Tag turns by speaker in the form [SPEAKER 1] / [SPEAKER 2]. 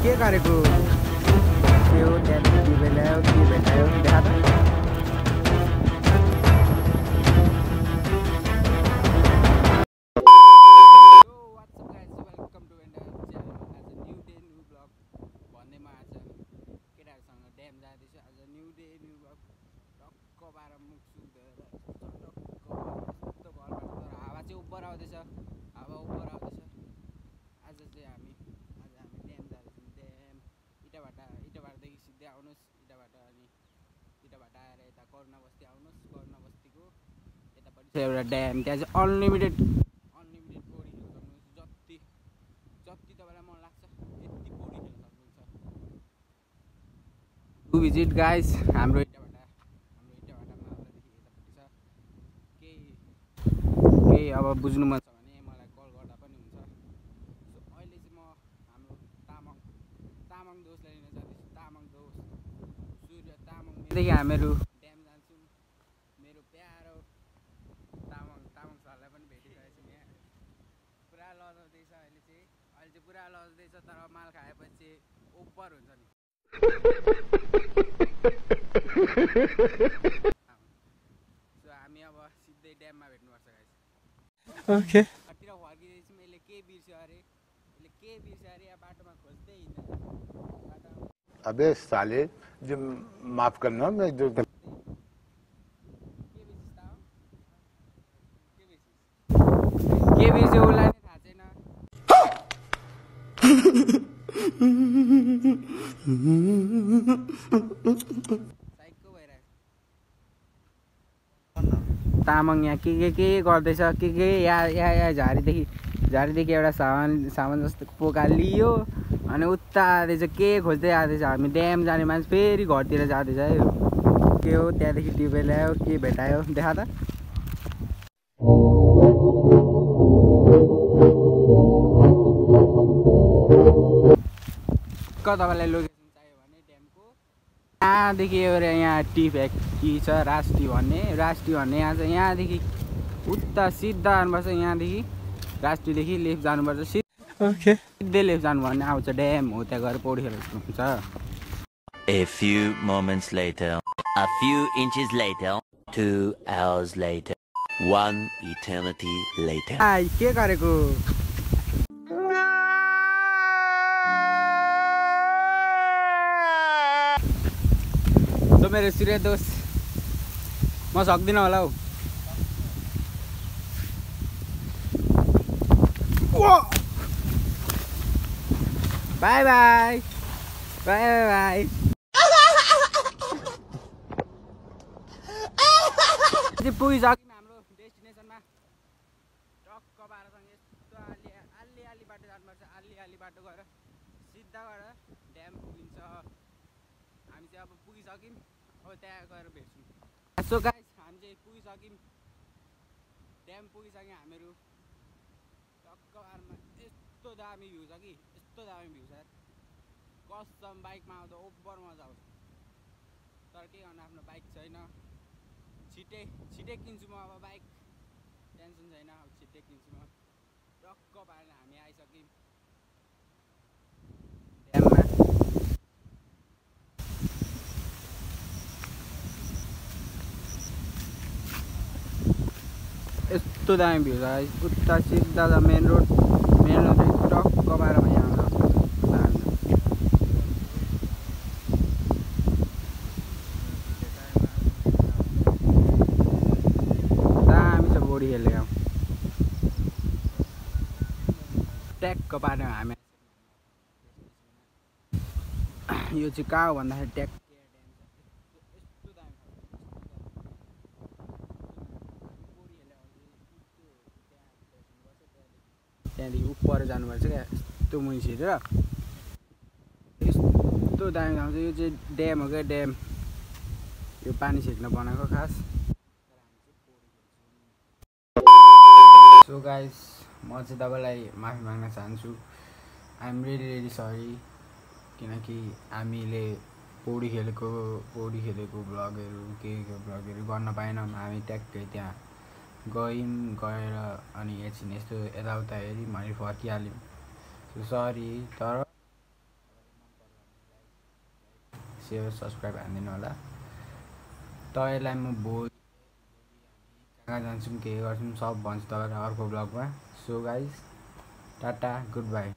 [SPEAKER 1] के गरेको के हो त्यहाँदेखि के भेटायो देखा त भन्दैमा आज केटाहरूसँग ड्याम जाँदैछु आज न्यू डे न्यू ब्लग टक्क बाह्र मुख सुक्दैन यस्तो घरबाट तर हावा चाहिँ उपर आउँदैछ हावा उपर आउँदैछ आज हामी ड्याम जाँदैछौँ ड्याम इटाभाटादेखि सिधै आउनुहोस् इटाभाटा अनि इटाभाटा आएर यता करुणा बस्ती आउनुहोस् करुणा बस्तीको यतापट्टि छ एउटा ड्याम त्यहाँ चाहिँ अनलिमिटेड पौडी खेल्न सक्नुहुन्छ जति तपाईँलाई मन लाग्छ यति पौडी खेल्न सक्नुहुन्छ टु भिजिट गाइस हाम्रो इटाभाटामा आउँदादेखि यतापट्टि छ केही अब बुझ्नु मन छ भने मलाई कल गर्दा पनि हुन्छ सो अहिले चाहिँ म हाम्रो तामाङ दोस्तलाई लिन जाँदैछु तामाङ दोस्त सूर्य तामाङदेखि हामीहरू ड्याम जान्छौँ मेरो प्यारो तामाङ सरलाई पनि भेटिरहेको छु यहाँ पुरा लजाउँदैछ अहिले चाहिँ पुरा लजाउँदैछ तर माल खाएपछि ओभर हुन्छ नि सो हामी अब सिधै ड्याममा भेट्नुपर्छ गाइस ओके तिर फर्किँदैछौँ यसले के बिर्स्यो अरे या बाटोमा खोज्दै हिँड्दैन
[SPEAKER 2] अबे साले जो माफ करना मैं जो
[SPEAKER 1] के बिर्स्यो उसलाई नै थाहा छैन तामाङ यहाँ के गर्दैछ के यहाँ झारीदेखि एउटा सामान जस्तो पोका लियो अनि उता आउँदैछ के खोज्दै आउँदैछ हामी ड्याम जाने मान्छे फेरि घरतिर जाँदैछ है के हो त्यहाँदेखि ट्युबवेल ल्यायो के भेटायो देखा त तपाईँलाई लोकेसन चाहियो भने ड्यामको यहाँदेखि एउटा यहाँ टी फ्याक्ट्री छ राष्ट्री भन्ने यहाँ छ यहाँदेखि उता सिधा जानुपर्छ यहाँदेखि राष्ट्रीदेखि लेफ्ट जानुपर्छ सिधै लेफ्ट जानु भने आउँछ ड्याम हो त्यहाँ गएर पौडी खेल्नुहुन्छ
[SPEAKER 3] A few moments later, a few inches later, 2 hours later, 1 eternity later.
[SPEAKER 1] के गरेको मेरो सूर्य दोस्त म सक्दिनँ होला हौ बाई बाई पुगिसक्यौँ हाम्रो डेस्टिनेसनमा टक्क बाह्रसँग यस्तो आली बाटो जानुपर्छ आली बाटो गएर सिधा गएर ड्याम पुगिन्छ हामी चाहिँ अब पुगिसक्यौँ अब त्यहाँ गएर भेट्छौँ सो गाइस हामी चाहिँ पुगिसक्यौँ ड्याम पुगिसक्यौँ हामीहरू टक्क बारमा यस्तो दामी भ्यू छ कि यस्तो दामी भ्यू छ कसम बाइकमा आउँदा ओभर मजा आउँछ तर के गर्नु आफ्नो बाइक छैन छिटै किन्छु म अब बाइक टेन्सन छैन अब छिटै किन्छु म टक्क पारेर हामी आइसक्यौँ ड्याममा यस्तो दामी भ्यू छ उता सिधा छ मेन रोड टक्क बाह्रमा यहाँ दामी छ पौडी खेल्ने गाउँ ट्याक्क पारेर हामी यो चाहिँ कहाँ हो भन्दाखेरि ट्याक्क त्यहाँदेखि उपर जानुपर्छ क्या यस्तो मुनि छिरेर यस्तो दामी आउँछ यो चाहिँ ड्याम हो क्या ड्याम यो पानी छिर्न बनाएको खास सो गाइस म चाहिँ तपाईँलाई माफी माग्न चाहन्छु आइ एम रियली सरी किनकि हामीले पौडी खेलेको ब्लगहरू के ब्लगहरू गर्न पाएनौँ हामी ट्याक्कै त्यहाँ गएर अनि एकछिन यस्तो यताउता हेऱ्यौँ अनि फर्किहाल्यौँ सो सरी तर सेयर सब्सक्राइब हानिदिनु होला। तपाईँलाई म भोलि कहाँ जान्छौँ के गर्छौँ सब भन्छु तपाईँलाई अर्को ब्लगमा। So guys tata good by.